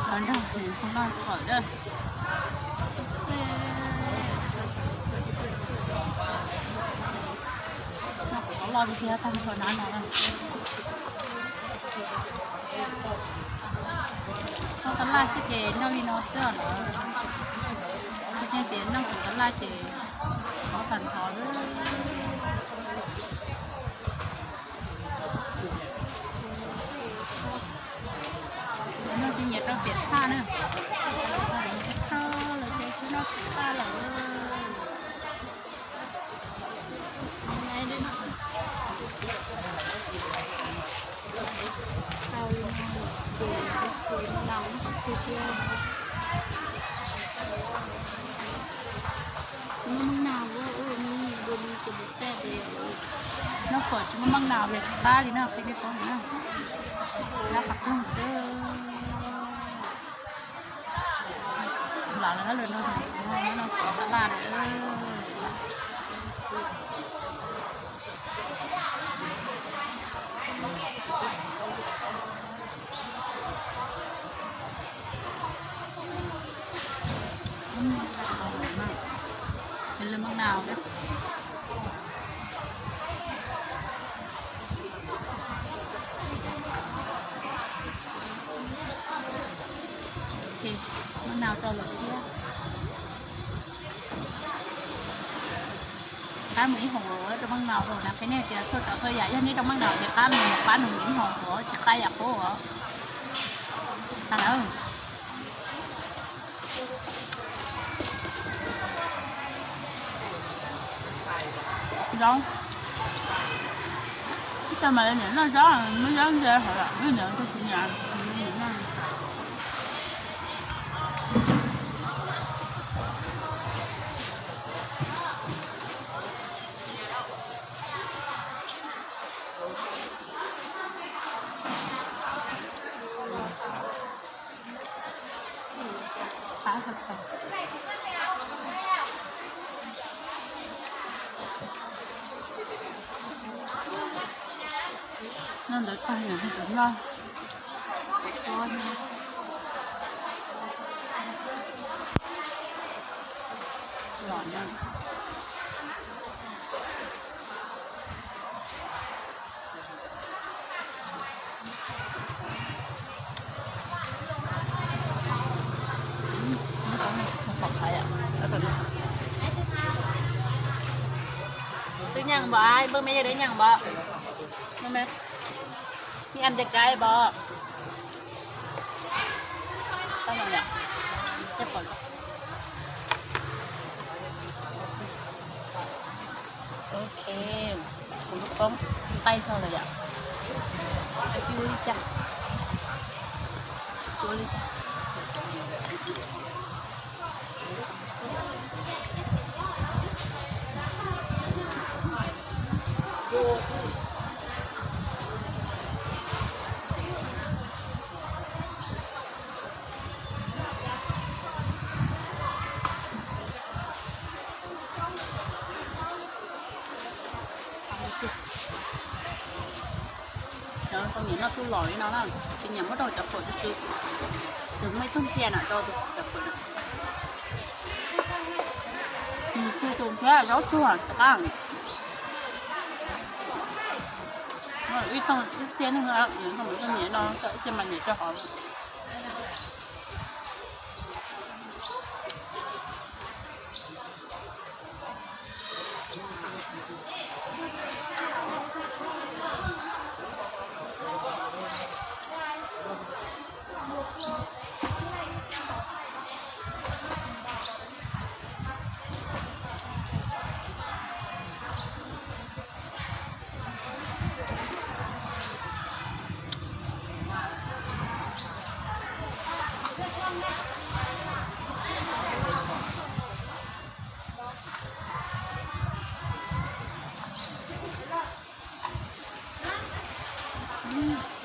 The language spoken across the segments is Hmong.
Los nrog niam ntxoov loj qhawm na. Noj qhov loj tiag tiag tag nrho na no. Noj tab laj xwb ces noj li no xwb os lawm. Tias noj qhov tab laj ces txhob tag nrho lawm. Noj tsis nyiam rau piam thaj na. Thaj lawm ces tsis noj piam thaj lawm. Tsis muaj maj naj, noj fawm tsis muaj maj naj ces tsis qab li na, qhia nej paub na. Lab qhov rooj xwb. Los lawm, lawv no, no tab laj lawm. Lawv maj naj. Maj naj rau lawm thiab. Qab mus ib hom rau maj naj rau na, qhia nej tias txhua tsav txhua yam yog nej rau maj naj ces qab mus, qab mus ib hom rau, tsis qab yam qub os. Sawv daws. Zaub. Ib txhia mas lawv nyiam noj zaub, muab zaub ntse hauv, lawv nyiam, tus tsis nyiam. Noj ntawd tag yom, noj. Xwb nyeej npam, npawg me yog dab nyeej npam. Mi ăn deg cai npam. Ok, kuv lub koob nqaij zog lawm yom. Tsis ua li cas, tsis ua li cas. Cov txom nyem noj tsuj lom li no na, tsis nyiam muab rau cov fawm tsuj tsuj. Tus muaj ib tug ntxhia na rau tus cov fawm na. Tus thiab zaub tsuag tsis qab. Ib txoog ib txhia neeg, txoog ib txhia mas nyiam rau hauv.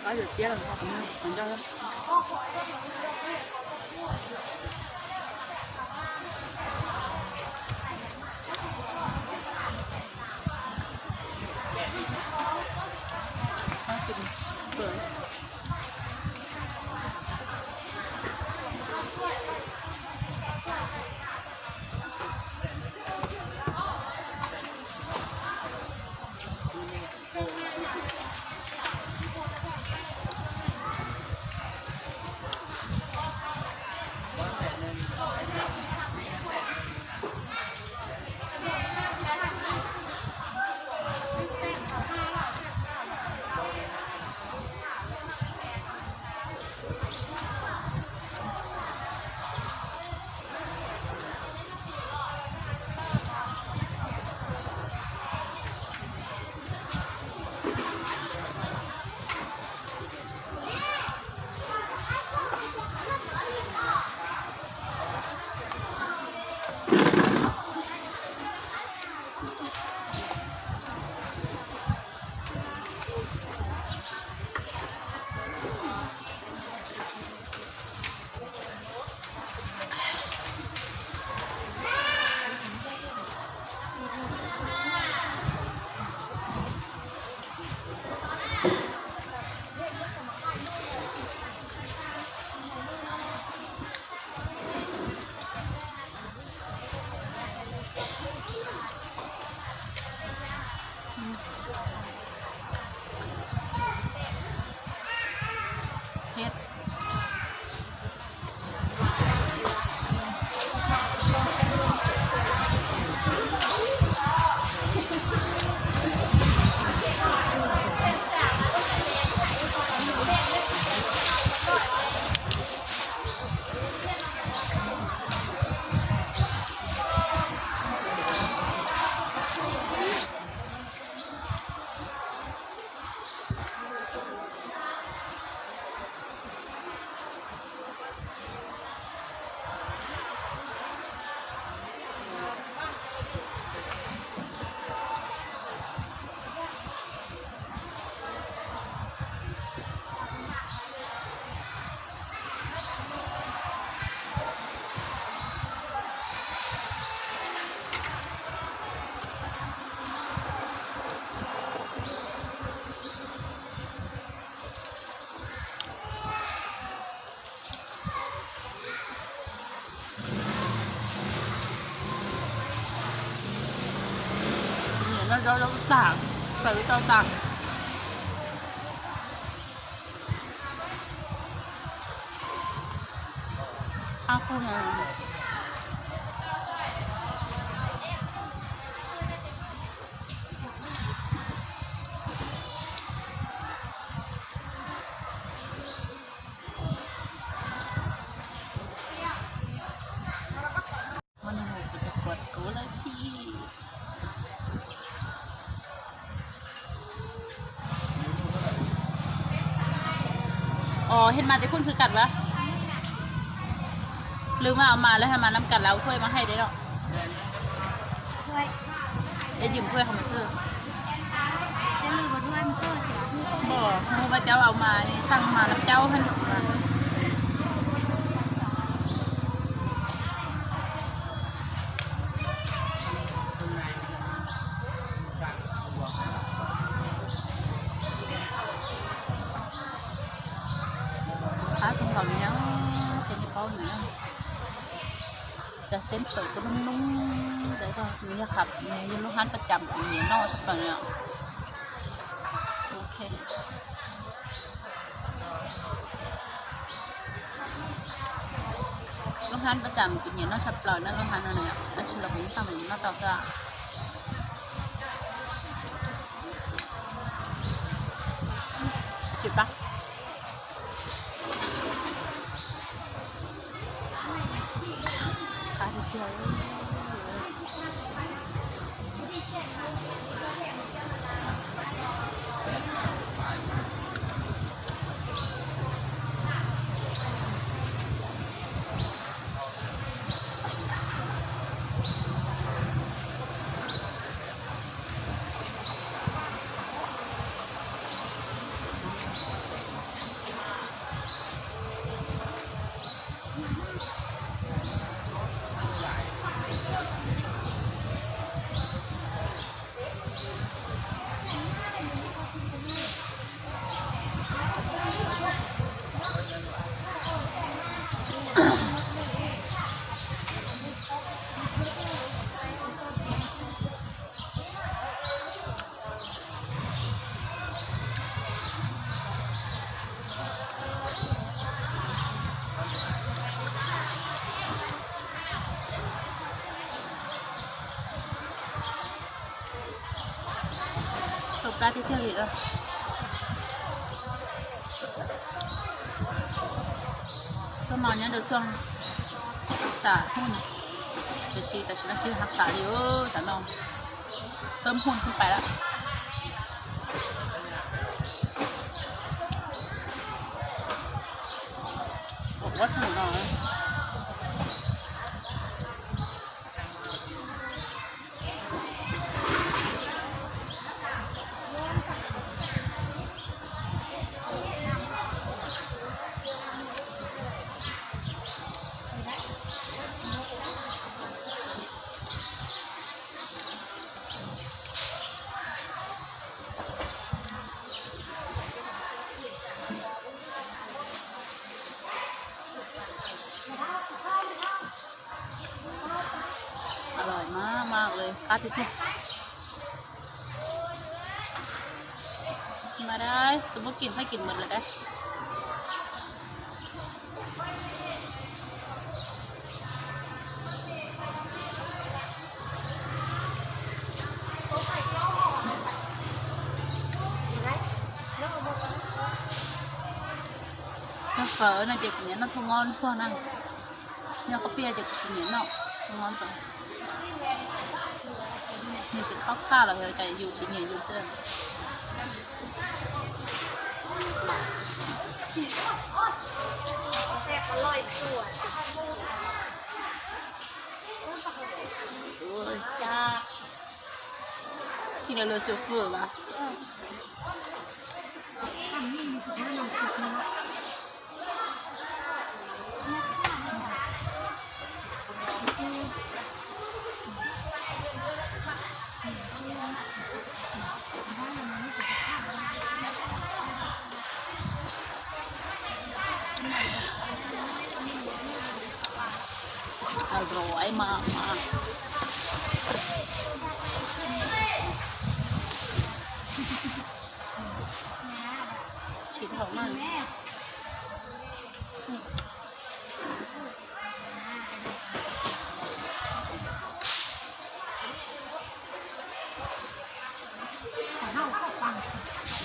Qab yuav tiab los qhov ncauj. Rau rau rau tas, rau rau tas. Qab qub na. Hmo no kuv cov kuam kuv lawm thiab. Os, hej mas tes phun khwv kam lawm. Lwm mas mas lawv hais mas nam kam lawv thuaj mas hais deb los. Es ywm thuaj qhov mas xwb. Mus mas cov au mas xaj mas nam caub hab. Qab kawg nkaus li na, ces nej paub na. Cov xeeb tawm kuj noob noob ntawd, nws yog qhab, nws yog lub hab paj cam kuv nyiam noj tshaj plaws na. Ok. Lub hab paj cam kuv nyiam noj tshaj plaws na, lub hab no na, dab tsi los kuv yeej xaj mus noj tau xwb. Tsis pab. Qab tiag tiag. Tau plab tiag tiag li lawm. Xuab moos nyob rau xuaj hav xav hnub no, tiam sis tam sim no tsis hav xav li, tam no peb hnub pais lawm. Ua hnub no. Qab tiag tiag. Mas dab, tus muab kim thaij kim mus lawm dab. Noj fawm no ces kuv nyiam noj thauj mob tuag na. Nyob qhov piaj ces kuv tsis nyiam noj thauj mob ntawd. Nws tsis khaub khaj los yog cas yus tsis nyiam yus xwb. Khi nào lừa sửa phở à? Ua, ib mas mas. Qhov no koj pab tsis